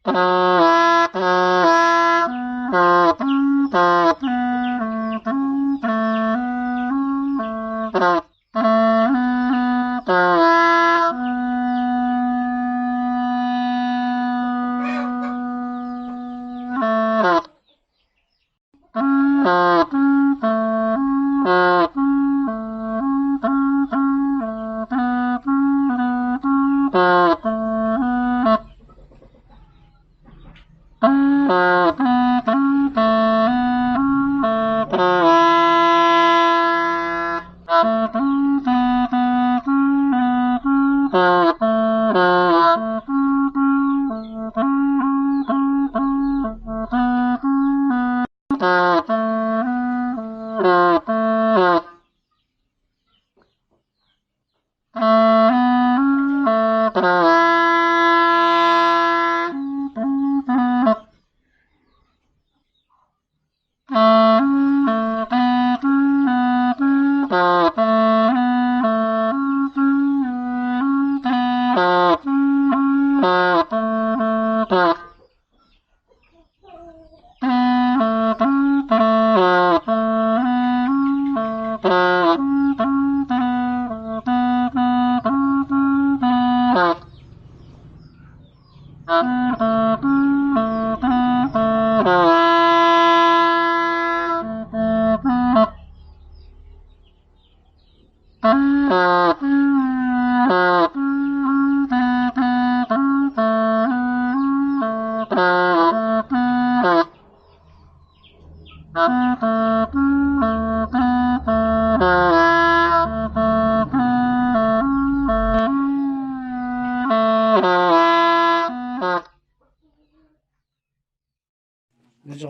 Zoo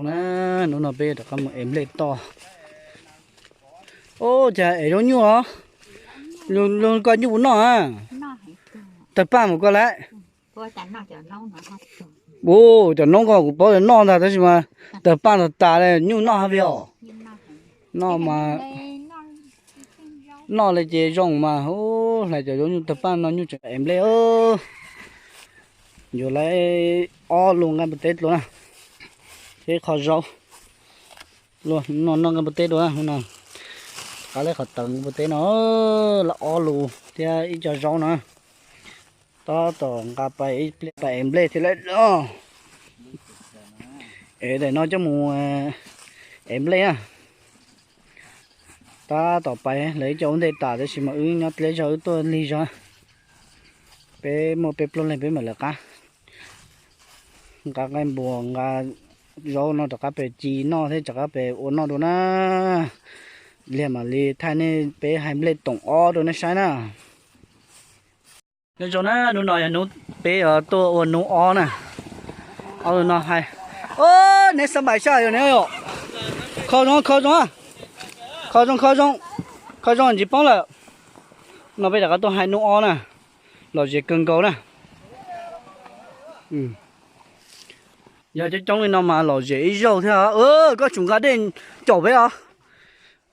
na, hnub no peb rov qab mus ev nplej toj. Ub, cas ev zaub nyuj os? Luag koj nyuj puas noj a? Tawg paj mus koj lawm. Ub, cov noob ko kuv paub tias noj ntag tab sis mas tawg paj ntag tas li, nyuj noj hab peb os. Noj mas, noj li ces zoo mas, ub, hlais cov zaub nyuj tawg paj no nyuj tseem ev nplej. Yuav lawv ob lus nqaij npua teb dua na, thiab ib qho zaub. Luag no noj nqaij npua teb dua na, no, rov qab lawv qhov tawv nqaij npua teb no, lawv ob lus thiab ib co zaub no. Tab tom nqa pais ib pliag pais ev nplej thiab lawm. Ev daim no coj mus ev nplej na. Tab tom pais lawv ib co ua ntej tas tab sis mas wb nyob deb zog wb tuaj lig zog. Peb muaj peb plaub leeg peb mam lawv qab. Nqa nqaij npua nqa zaub no rov qab pem ci noj thiab rov qab pem ua noj dua na. Lig mam li thaij nej peb hais nplej toom ob rau nej saib na. Nyob zoo na, hnub no yog hnub peb yuav tuaj ua hnub ob na. Ob hnub no hais, neb xab npais saj yog neb yom. Kho zoo, kho zoo, kho zoo, kho zoo, kho zoo ntsis poob lawm. No peb rov qab tuaj hais hnub ob na, lom zem kawg nkaus na. Yog coob coob li no mas lom zem ib zaug thiab. Koj tsum nqa dej caum peb os.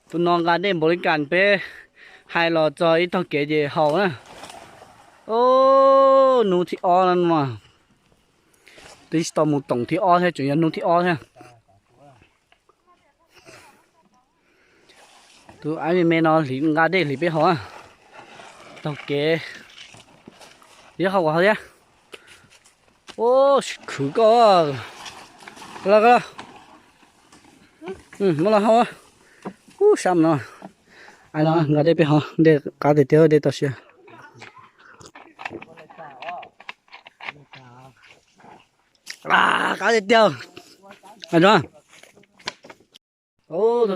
Tus no nqa dej npaum li kas peb hais los txog ib tog kev ces haus na. Hnub thib ob no, twb tsis tau mus toom thib ob thiab tseem yog hnub thib ob thiab. Tus aib me me no nqa dej hliv peb haus. Taug kev, ib haus haus thiab. Khwv koj, muab los haus. Ub, sab no, aib no nqa dej peb haus, dej qab tiag tiag, dej toj siab. Qab tiag tiag. Tuaj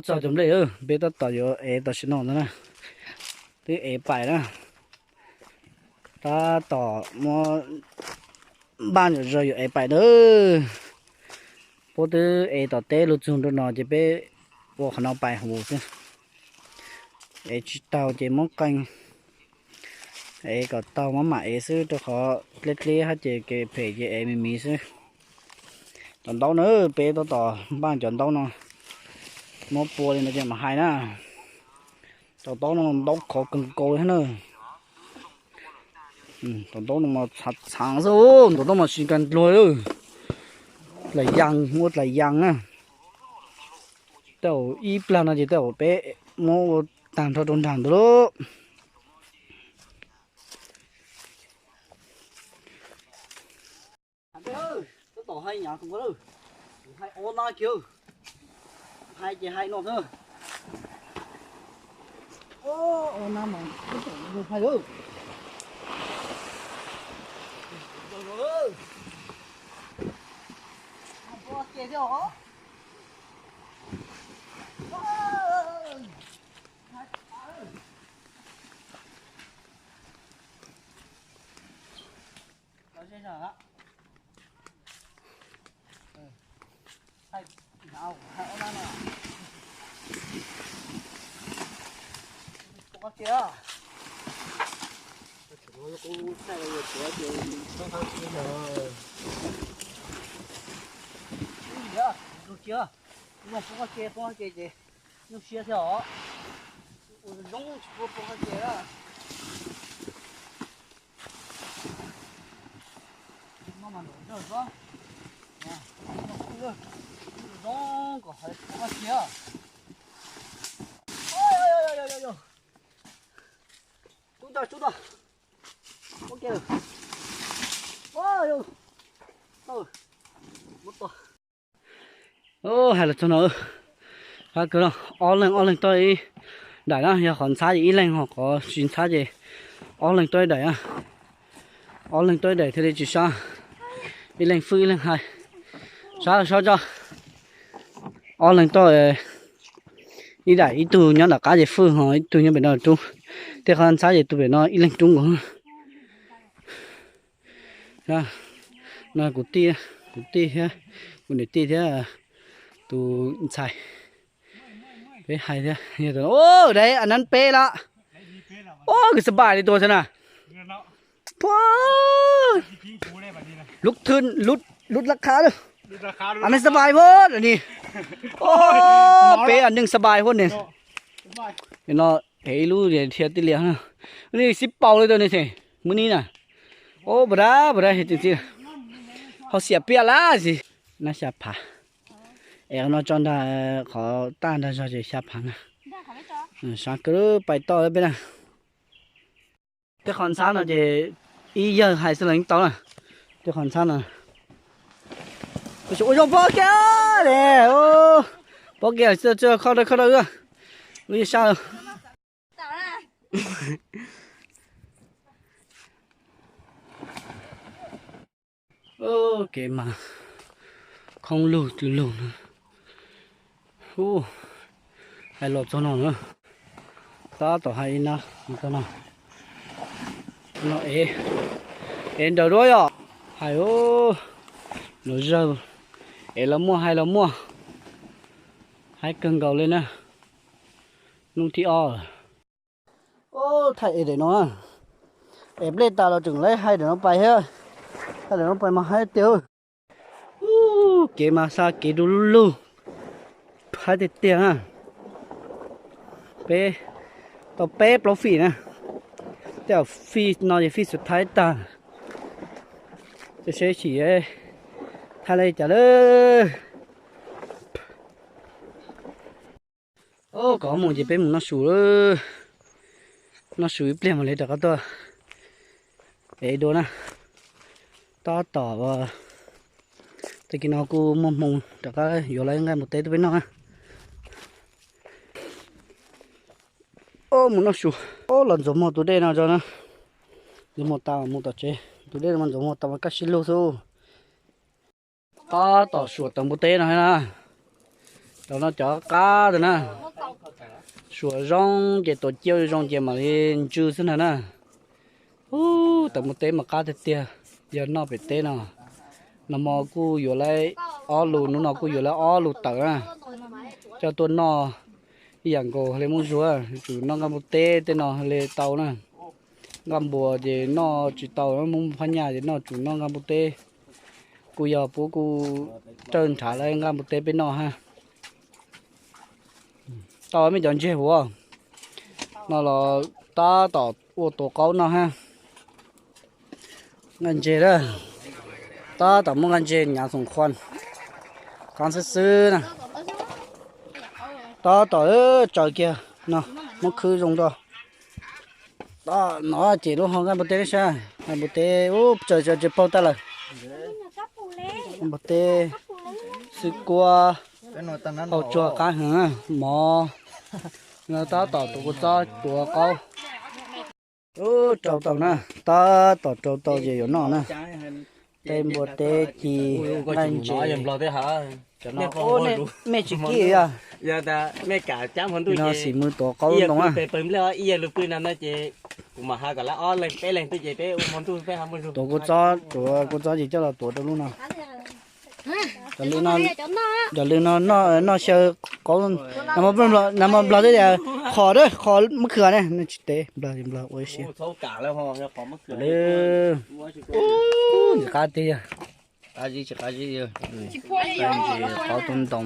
txog cov nplej, peb tab tom yuav ev tam sim no ntag na. Twb ev pais na. Tab tom muab npaj ntsaum zog yuav ev pais na. Puab twb ev tom teb lug txug ntua no ces peb ua qhov no pais hauv xwb. Ev tsis taug ces muab qee, ev kom taug maj mam ev xwb rau qhov dleb dleb hab ces kev phem ces ev me miv xwb. Cov ntaub na, peb tab tom npaj cov ntaub no muab pua li no ces mam hais na. Cov ntaub no ntaub khov kawg nkaus li thiab na. Cov ntaub no mas txhav txhav xwb, ntaub no mas tsis nqa dluag li. Dlaim yas, muab dlaim yas na. Tej zaum ib plag no ces tej zaum peb muab ua tag nrho rau nram ntawd lauj. Tab tom hais nyuam qhuav, kuv hais ob nab kiag, hais ces hais no xwb. Ob nab mas tab tom hais lawm. Hais ces thiab os. Cia, poob qab ke, poob qab ke ces nyuaj siab thiab os. Ua zoo tsis pub poob qab ke. No mas nram zog, zoo kom hais poob qab ke. Tub tag, tub tag. Poob ke lawm. Hais los txog no, qab kawg no, ob leeg ob leeg tuaj ib daim na, yog qhov ntxhab ces ib leeg, ho qhov tsis ntxhab ces ob leeg tuaj ib daim na. Ob leeg tuaj ib daim thiaj li tsis sab, ib leeg fwj ib leeg hais. Sab sab tso, ob leeg tuaj ib daim, ib tug nyob nram qab ces fwj, ho ib tug nyob pem no rub. Tej qhov ntxhab ces tus pem no ib leeg rub nkaus. No kuv tij, kuv tij thiab, kuv niam tij thiab tus ntxhais. Peb hais thiab, ub, dai, anab peb lawm. Ub, kws xab npais li tuaj xwb na. Puag, lub thwj, lub, lub laj qhab lawm. Anab xab npais puag ni. Ub, peb anab xab npais puag ni. No, es ib lub dhia tij lias, li xib paus li tuaj ni, mus ni na. Ub, npam dab, npam dab, ho xiam piam lawm xwb. Nab xya phav. Es no tso nrag qhov taj nrag zog ces xya phav na. Sab kawg, pais toj peb na. Tej qhov ntxhab no ces ib yawg hais xwb los yeej tau na. Tej qhov ntxhab no. Ua zoo poob kiag li, poob kiag xwb, khov dawb khov dawb, lub yeej sab lawm. Kev mas khoob lug tlug lug na. Hais los txog no na, tab tom hais ib nab txog no. No es, es nrawm dua yom. Hais, nws zawg, es los muaj hais los muaj, hais kawg nkaus li na. Hnub thib ob. Thaij es daim no, es nplej tas los tseem laib hais daim no pais thiab. Hais daim no pais mas hais tiag. Kev mas xa kev du lug lug, hais tiag tiag na. Peb tau peb plaub fij na. Tej zaum fij no ces fij xus thaib tag. Seb sim thaij li cas lawm. Kom mus ces peb mus noj su lawm. Noj su ib pliag mam li rov qab tuaj ev dua na. Tab tom, tag kis no kuj muaj hmoo rov qab yuav lawv nqaij npua teb tuaj peb noj na. Mus noj su. Los ntxuav muag tus dej no tso na. Ntxuav muag tas mus tom tsev, tus dej no ntxuav muag tas mas kaj siab lug xwb. Tab tom suam tawm npua teb no na. Cov no cov qab tag na. Suam zoo ces tuam ciaj zoo ces mam li ntsw xwb ntag na. Ub, tawm npua teb mas qab tiag tiag. Yog noj pem teb no, nag hmo kuj yuav lawv ob lus, hnub no kuj yuav lawv ob lus tawm na. Coj tuaj noj ib yam nkaus li Hmoob Zuag, yuav tsum noj nqaij npua teb tej no li tau na. Nqaij npua ces noj tsis tau, Hmoob Phab Nyaj ces noj, tsum noj nqaij npua teb. Kuj yog puab kuj rawj nrhav lawv nqaij npua teb peb noj hab. Tau me cov ntseg huv no los tab tom ua tua qaub noj hab. Nqaij ntseg a, tab tom muab nqaij ntseg nyav xoom qhuas. Qab xwb xwb na. Tab tom tsaws kiag no, muab khwb zoo rau. Tab no ces lub ho nqaij npua teb saib, nqaij npua teb ub tsaws tsaws tsis paug tag lawm. Npua teb, xwb kuab, paug tsuag qab heev, mov. Tab tom tuav kua txob tuav qaub. Ub, rau tau na, tab tom rau tau ces yuav noj na. Tej npua teb ci, nqaij ntses. Mej tsis kib yog? No xim mws tuav qaub ntoo na. Tuav kua txob, tuav kua txob ces coj los tuav rau lub no. Cov lw no noj xyaw qaub, nag hmo nplog twb tias qhov, qhov mab khwm ne, tsis teb, nplog nplog ua ib siab. Ntxim qab tiag, qaub tub ntoo,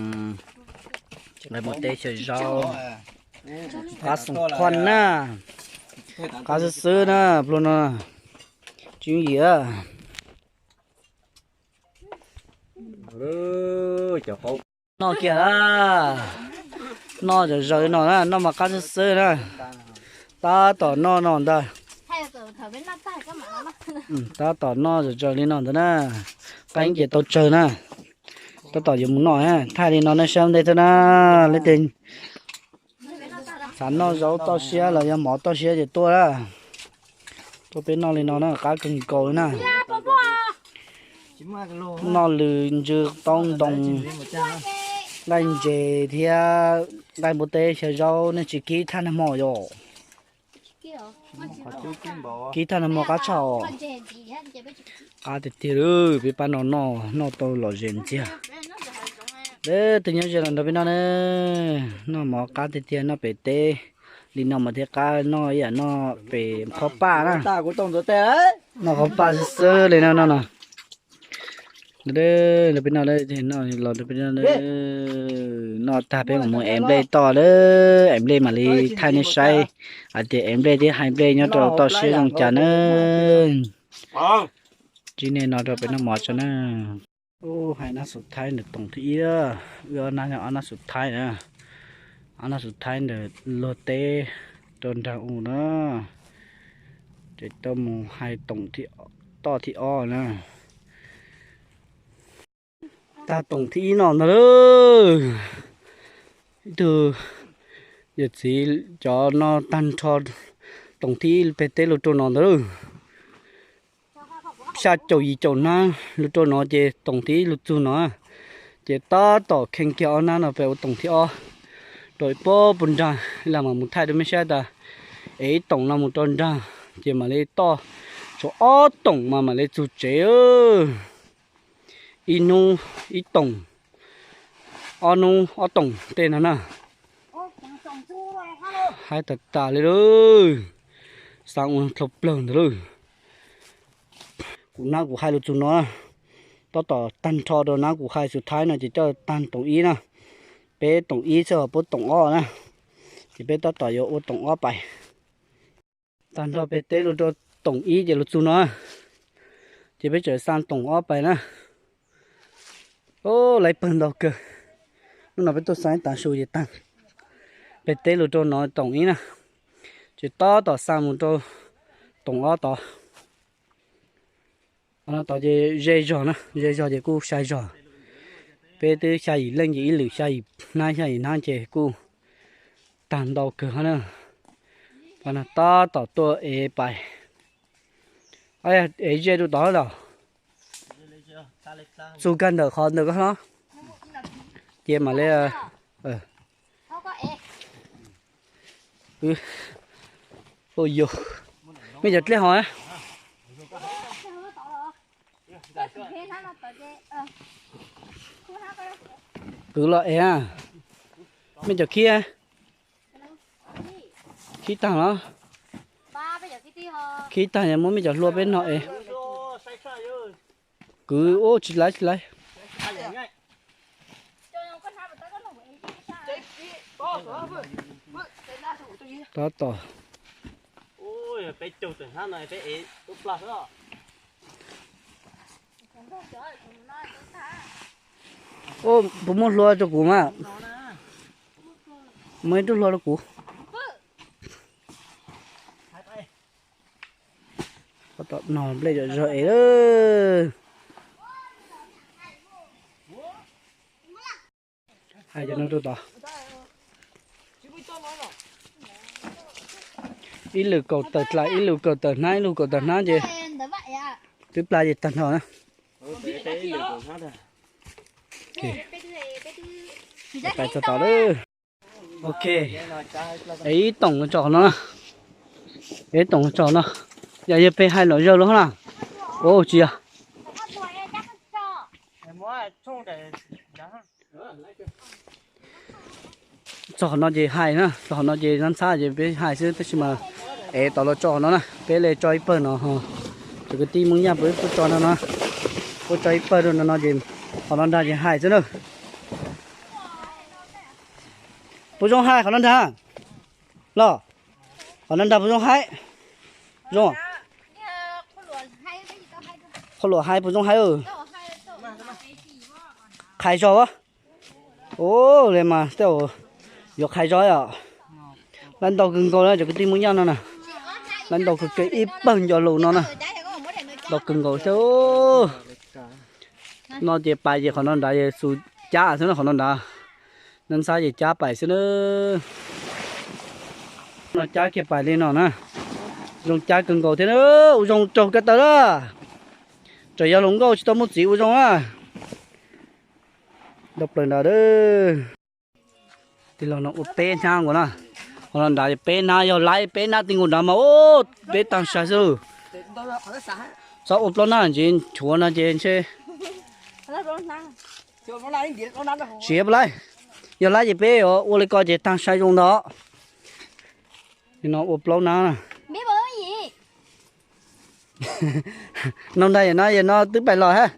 nqaij npua teb xyaw zaub, qab xoom khuaj na, qab xwb xwb na, pluag no, tsis yooj yim. Noj kiag na, noj zom zaws no na, noj mas qab xwb xwb na. Tab tom noj no ntag. Tab tom noj zom zaws li no ntag na. Qab ces tau tsawg na. Tab tom yuav mus noj, thaij li no nej saib ua ntej thiab na. Leej twg xav noj zaub toj siab los yog mov toj siab ces tuaj na. Tuaj peb noj li no na, qab kawg nkaus li na. Noj lw ntsw qaub ntoo, nqaij ntses thiab nqaij npua teb xyaw zaub, nej tsis kib thaj nag hmo yom? Kib thaj nag hmo qab tshaj os. Qab tiag tiag li, peb pab no noj, noj tau lom zem ntxiag. Leej twg nyob ze los nrog peb noj na. Noj mov qab tiag tiag, noj pem teb li no mas thiaj qab, noj ib yam noj pem qhov paj na. Noj qhov paj xwb xwb li no no. Nrog peb noj, noj tag peb mam mus ev nplej toj lawm, ev nplej mam li thaij nej saib hais tias ev nplej thiab hais nplej nyob rau toj siab zoo cas na. Tsis nej no rau peb noj mov tso na. Hais nab xus thaib ntawm toom thib ib, wb ob nab, ob nab xus thaib na, ob nab xus thaib ntawm luag teb rau nraag u na. Ces tau mus hais toom toj thib ob na. Tag toom thib ib no ntag lauj. Ib tug yawm txiv cov no tag nrho toom thib ib pem teb lug rau no ntag lauj. Xya caum yim caum nab lug rau no ces toom thib ib lug txug no. Ces tab tom kheej kiag ob nab no pem ua toom thib ob rau ib puag puag nraag, ib leeg mam mus thaij rau mej saib tas es ib toom no mus rau nraag ces mam li toj tshuav ob toom mas mam li txug tsev. Ib hnub ib toom, ob hnub ob toom tej no na. Haib tag tas li lauj. Xaa ua dlhau plawg ntawd lauj. Kuv nab kuv hais lug txug no, tab tom tag nrho rau nab kuv hais xus thaib no ces coj tag toom ib na. Peb toom ib xwb ho puab toom ob na, ces peb tab tom yuav ua toom ob pais. Tag nrho pem teb lug rau toom ib ces lug txug no, ces peb tseem xaa toom ob pais na. Laiv pawg ntau kawg. Hnub no peb tuaj xaa ib tav su ces tag pem teb lug rau no toom ib na, ces tab tom xaa mus rau toom ob tod. Tod ces ze zog na, ze zog ces kuj sai zog. Peb twb xya yim leej ces ib lwm xya yim hnab xya yim hnab ces kuj tag ntau kawg hab na. Tab tom tuaj ev pais, ev ze rau tod los. Txug kag ntawm qhov ntawm ko hlob, ces mam li. Yog, mej cov dlej hov, kwv los ev, mej cov khib, khib tag los, khib tag yog muab mej cov hlua peb noj ev. Kwv ub tsis laiv tsis laiv. Tab tom Puas muaj hlua rau kuv mas? Muaj ib tug hlua rau kuv. Tom no nplej zom zaws es. Hais cov no rau tod. Ib lwm kaum tawm dlaim, ib lwm kaum tawm hnab, ib lwm kaum tawm hnab ces twb pla ces tag nrho na. Pais txog tod lawm. Ok, es ib toom tso qhov no na. Ib toom tso no. Yog yog peb hais los zaws los na. Ua tsis yog. Txog qhov no ces hais na, txog qhov no ces nab ntxhab ces peb hais xwb tab sis mas es tau los tso qhov no na, peb le tso ib pawg no. Cov kwv tij Hmoob Yaj puas tso no no, puas tso ib pawg rau no no ces qhov no nrag ces hais xwb na. Puas zoo hais qhov no nrag los? Qhov no nrag puas zoo hais? Zoo. Qhov luam hais puas zoo hais? Qhais zog a. Ua li mas tej zaum yuav qhais zog os. Lawv ntau kawg nkaus na cov kwv tij Hmoob Yaj no na. Lawv ntau kawg kiag ib pawg ncov lus no na. Ntau kawg nkaus thiab. No ces pais ces qhov no nrad ces xus cab xwb na qhov no nrad. Nab ntxhab ces cab pais xwb na. No cab kiag pais li no na. Zoo cab kawg nkaus thiab na. Ua zoo raug ko taw na. Tseem yog hluas nkauj tsis tau muaj txiv ua zoo na. Ntau plaws nrad. Tij laug no ua peb hnab nkaus na. Qhov no nrad peb hnab, yog laib peb hnab ti nkaus nrad mas peb tag sai xwb lauj. Txhob ua plaub hnab ntsis nchuav no ces ntshe siav laib. Yog laib ces peb ua li ko ces tag sai zoo ntau. No ua plaub hnab na. No ntag, yog no yog no twb pais los hab.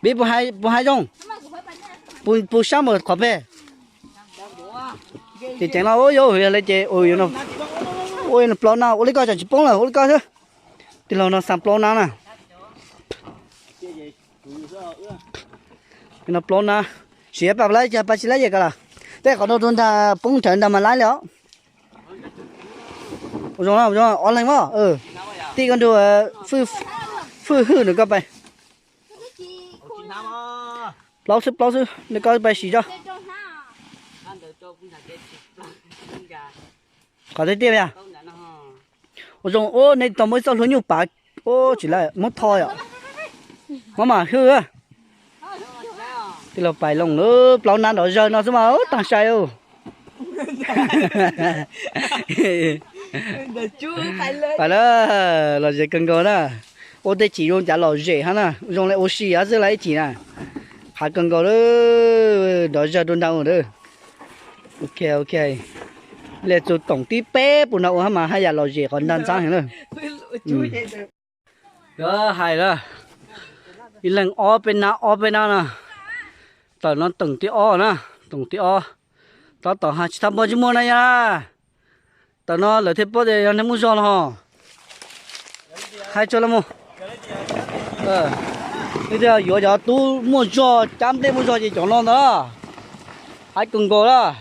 Pib puas hais zoo? Puas sab mus qhov peg? Ces ceev no yog li ces ua plaub hnab, ua li ko tsam tsis poob lawm, ua li ko xwb. Tij laug no xa plaub hnab na. No plaub hnab, siav pab laib, pab tsis laib yam ko lawm. Tej qhov no rau ntag poob nrhawv ntag mas laib li os. Ua zoo, ua zoo, ob leeg mas. Tij koj nrug Fwj Hwj nrug koj pais. Plaub xwb, plaub xwb, nrug koj pais sim tso. Qhov tiag tiag yog. Ua zoo, ua nej tau muaj ib txoj hlua nyuj pav, ua tsis laib muab tho yom. Muab mas Hwj. Tij laug pais loo lawm, plaub hnab nrov zawg no xwb mas tag sai. Pais lawm, los zem kawg nkaus na. Ua tej chim zoo cas los zem hab na, zoo li ua si hab xwb la ib chim na. Qhav kawg nkaus lawm, nrov zawg rau ntag. Ok, ok. Li txug toom tib peb puag nrad ua hab mas haj yam los zem qhov ntag ntxaab heev na. Hais lawm, ib leeg ob peb nab ob peb nab na. Tawm no toom tib ob na, toom tib ob. Tab tom hais tsis tau npog tsis muaj na yog. Tawm no lawv thiaj paub tias yog neeg muaj zog no ho. Hais tso los mus. Leej twg yuav cov tub muaj zog cab nplej muaj zog ces cov no ntag. Hais kawg nkaus lawm.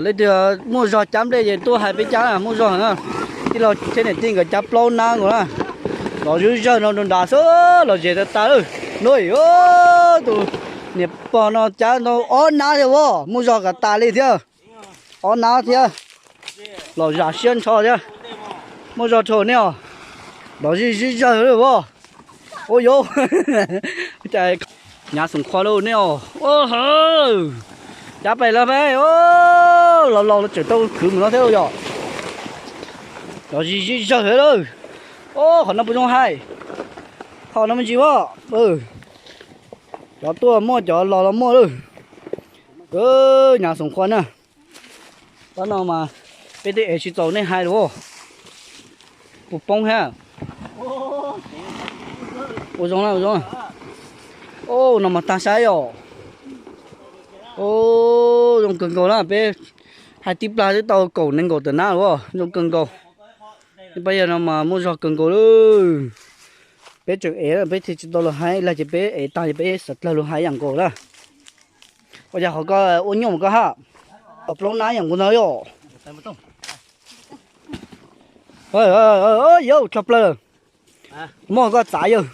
Leej twg muaj zog cab nplej ces tuaj hais peb cab na, muaj zog na. Tij laug thiab niam tij nkawd cab plaub nab nkaus na. Los zwb zawg no rau nrad xwb los zem tas tas lawm. Nuj, tus niam pog no cab ntau ob nab thiab as, muaj zog kom tas li thiab. Ob nab thiab. Los zam siab ntsho thiab. Muaj zog dhau nej os. Los zij zij zawg lawm as. Ua yuav, nyav xoom qhua lauj nej os. Cab pais lawm peb, los laus los tseem tau khwv mus no thiab lauj yom. Los zij zij zawg lawm. Qhov no puas zoo hais? Qhov no me ntsis as. Cov tuaj muaj, cov los los muaj lawm. Nyav xoom qhua na. Pab no mas peb twb ev tsis txaus nej hais lawm. Puas poob thiab? Ua zoo na, ua zoo. No mas tag saib os. Zoo kawg nkaus na, peb hais tib plag twb tau kaum nees nkaum tawm nab lawm, zoo kawg nkaus. Pab yawg no mas muaj zog kawg nkaus lawm. Peb tseem ev, peb thiaj tsis tau los hais ib lag ces peb ev tag ces peb xav dlawg los hais ib yam nkaus na. Ua cas qhov koj ua nyuaj mas koj hab, plaub nab ib yam nkaus ntag yom. Yau, tshaj plaws lawm. Muab koj txav yawg.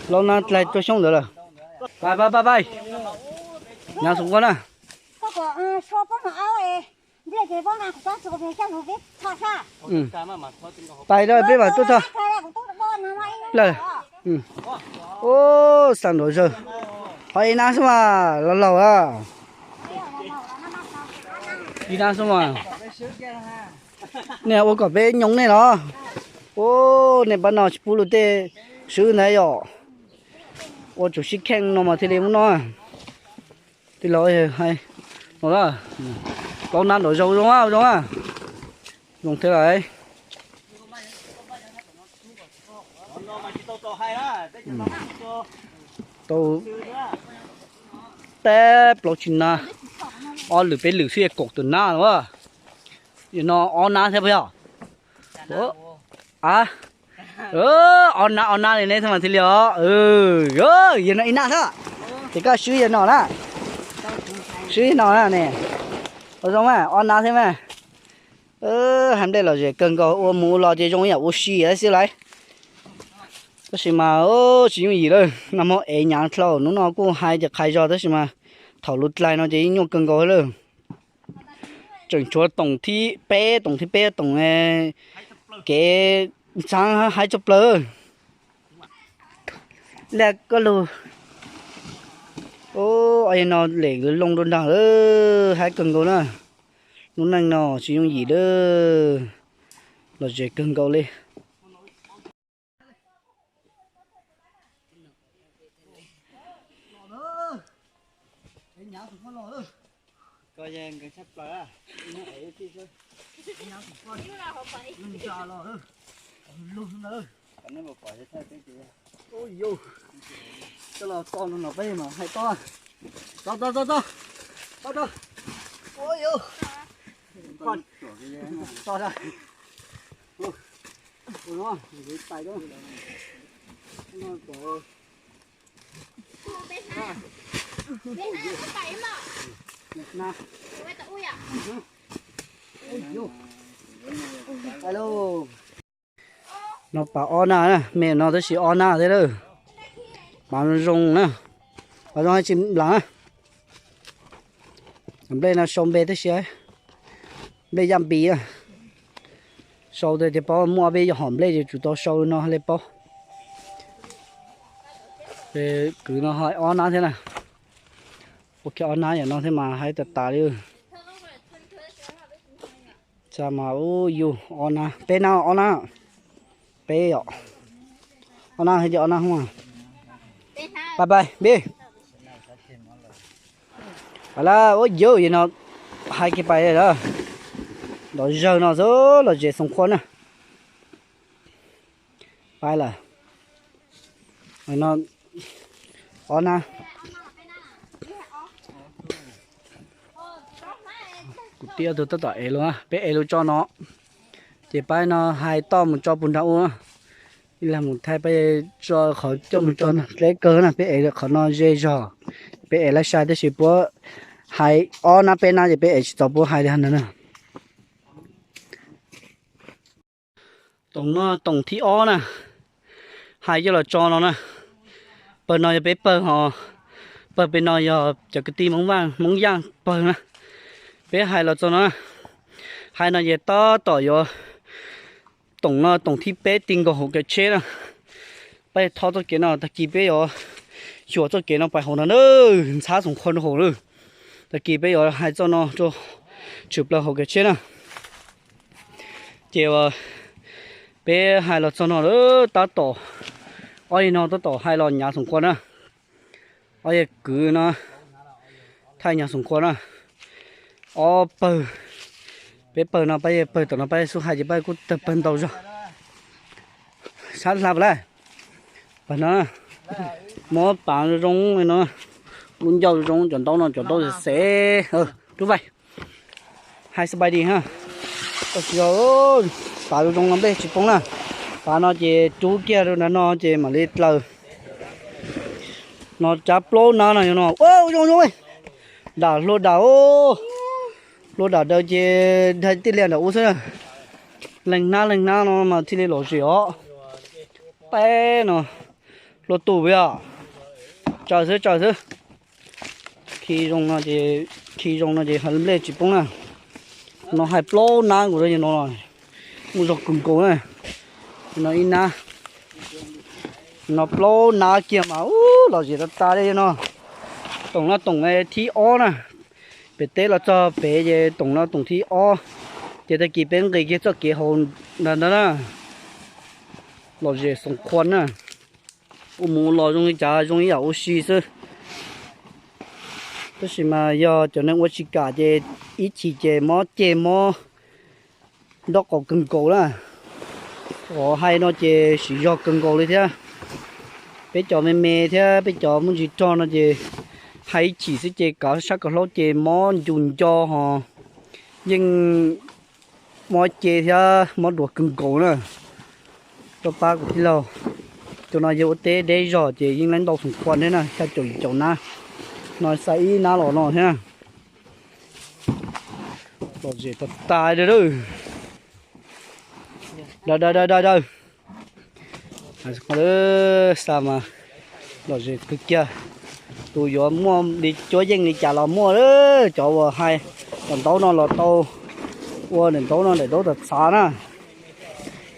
Plaub nab dlaig tuaj xyoob ntawd lawm. Pais pais pais pais. Nyav xum koj na. Pais peb mam tuaj txog. Xa nraum zawg. Ho ib nab xwb mas, laus laus a. Ib nab xwb mas. Nej ua kom peb nyoo nej los. Ua, nej pab no tsis pub luag tej swb ntawd yom. Ua tsum sib kheej no mas thiaj li muab noj. Tij laug hais no, plaub nab nraum zoo zoo a, zoo a. Zoo thiab lawm. Tau teb plaub tsib nab, ob lwm peb lwm xwb kaum tawm nab los. Yog no ob nab thiab puas yog? A, ob nab ob nab li neb thiaj mas thiaj li os. Yog no ib nab xwb. Ces koj swb yog no na. Swb yog no na ne. Ua zoo mas ob nab thiab mas. Hais nplej lom zem kawg nkaus, ua mus ua los ces zoo ib yam ua si tab xwb lauj. Tab sis mas tsis yooj yim lawm, nag hmo ev nyav dlhau, hnub no kuj hais tias qhais zog tab sis mas thaum lub dlaig no ces yeej nyuaj kawg nkaus lawm. Tseem tshuav toom thib peb, toom thib peb toom kev ntxhab haib tshaj plaws. Liaj koj lug, no lem loo rau nrag lawm, haib kawg nkaus na. Lub neej no tsis yooj yim lawm, lom zem kawg nkaus li. Coj los txog no no peb mas hais toj. Txog txog txog txog txog. Ua yuv, txog txog. Ua no, tais no. No pas ob nab, me no tab sis ob nab thiab lawm. Pas zoo zoo na, pas zoo tsis nplam na. Nplej no sau npe tab sis nplej yaj npis. Sau tias paub muaj ob peb yog hom nplej ces tsum tau sau no li paub. Kwv no ho ob nab thiab na. Ua kiag ob nab yam no thiab mas haib tas tas li. Tsa mas ub yug ob nab, peb nab, ob nab, peb yom. Ob nab thiab ces ob nab hos. Pais pais npib. Pais lawm, ub yug yam no, haib kiag pais lawm. Nraum zawg no xwb los zem xoom qhua na. Pais lawm. No ob nab. Kuv tij ob tug tab tom ev lug, peb ev lug tso no. Ces pab no hais toj mus tso puag nrag ub, ib leeg mus thaij pab tso qhov coj mus tso no dleb kawg na, peb ev qhov no ze zog. Peb ev lab sai tab sis puab hais ob nab peb nab ces peb ev tsis txaus puab hais li ntawd na. Toom no toom thib ob na, hais coj los tso no na. Pawg no yog peb pawg hos, pawg pem no yog cov kwv tij Hmoob Yaj pawg na. Peb hais los txog no na, hais no ces tab tom yuav toom no toom thib peb ti nkaus hauv kev tsheb na. Peb thov txoj kev no tag kis peb yuav xyuas txoj kev no pais hauv no na, ntxhab xoom qhua rau hauv na. Tag kis peb yuav hais txoj no rau tshwm plaws hauv kev tsheb na. Ces peb hais los txog no lawm, tab tom, ob yawg no tab tom hais los nyav xoom qhua na. Ob yawg kwv no thaij nyav xoom qhua na. Ob pawg, peb pawg no pab yawg pawg tom no pab yawg xub hais ces pab yawg kuj tawg pawg ntau zog. Sab hla pas lawm, pawg no muab pav zoo zoo no, lub ncauj zoo zoo, cov ntaub no cov ntaub xev xev. Rub vaij, hais xab pais dis ha. Koj tsis yog, pav zoo zoo no nplej tsis poob na. Tav no ces rub kiag rau nram no ces mam li dlaws. No cov plaub nab no yog no, zoo zoo, dam hlua dam, hlua dam daws ces dai tij liaj nram ub xwb. Leej nab leej nab no mas thiaj li lom zem os. Peb no, hlua tus yom. Tsaws xwb tsaws xwb. Khi zoo no ces, khi zoo no ces nplej tsis poob na. No hais plaub nab nkaus no, muaj zog kawg nkaus na. No ib nab, no plaub nab kiag mas ub lom zem tas tas li no. Toom no toom thib ob na. Pem teb los txog pem ces toom no toom thib ob. Ces tag kis peb nqis kiag txoj kev hauv ntawd na. Lom zem xoom khuas na. Ua mus los zoo li cas zoo ib yam ua si xwb. Tab sis mas yog cov neeg ua tsis kam ces ib chim ces mob ceg mob nraub qaum kawg nkaus na. Qhov hais no ces siv zog kawg nkaus li thiab. Peb cov me me thiab peb cov muaj ntsis rog no ces hais ib chim xwb ces kav sab kav hlaub ces mob ncus nco ho yeej mob ce thiab mob duav kawg nkaus na. Rau pab kuv tij laug, cov no yog ua teb deb zog ces yeej laib ntau xoom khuas thiab na, xya caum yim caum nab, no xa ib nab los no thiab na. Lom zem tas tas li. Daws daws daws daws. Xa mas lom zem kawg kiag. Tus yuav muaj li cuab yeej li cas los muaj, cov uas hais tom ntaub no los tau ua daim ntaub no daim ntaub txhav txhav na.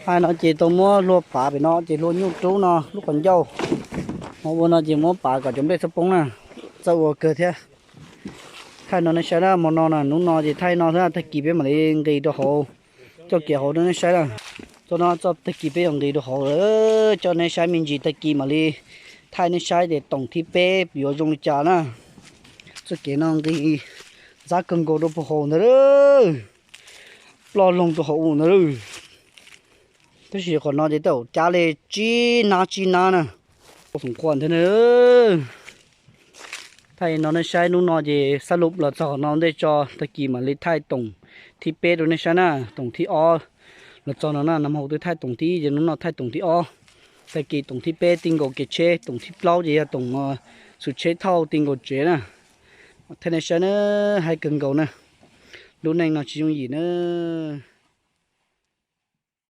Hais no ces tau muab hlua pav pem no ces hlua nyuj rub no lub qhov ncauj. Ho ua no ces muab pav kom cov nplej txhob poob na. Txawj ua kawg thiab. Thaij no nej saib na, hmo no na, hnub no ces thaij no xwb, tag kis peb mam li nqis rau hauv, coj kev hauv rau nej saib na. Txoj no txoj tag kis peb yuav nqis rau hauv lawm, coj nej saib me ntsis, tag kis mam li thaij nej saib tias toom thib peb yuav zoo li cas na. Txoj kev no nqis ntxhab kawg nkaus rau puag hauv ntag, ploj loog rau hauv ntag. Tab sis qhov no ces tej zaum cab li tsib nab tsib nab na. Tau xoom khuas ntag na. Thaij no nej saib, hnub no ces xab lub los txog no ntej tso, tag kis mam li thaij toom thib peb rau nej saib na. Toom thib ob los txog no na, nag hmo twb thaij toom thib ib ces hnub no thaij toom thib ob. Tag kis toom thib peb ti nkaus kev tsheb, toom thib plaub ces yog toom xu tsheb thauj ti nkaus tsev na. Thaij nej saib na, hais kawg nkaus na. Lub neej no tsis yooj yim na.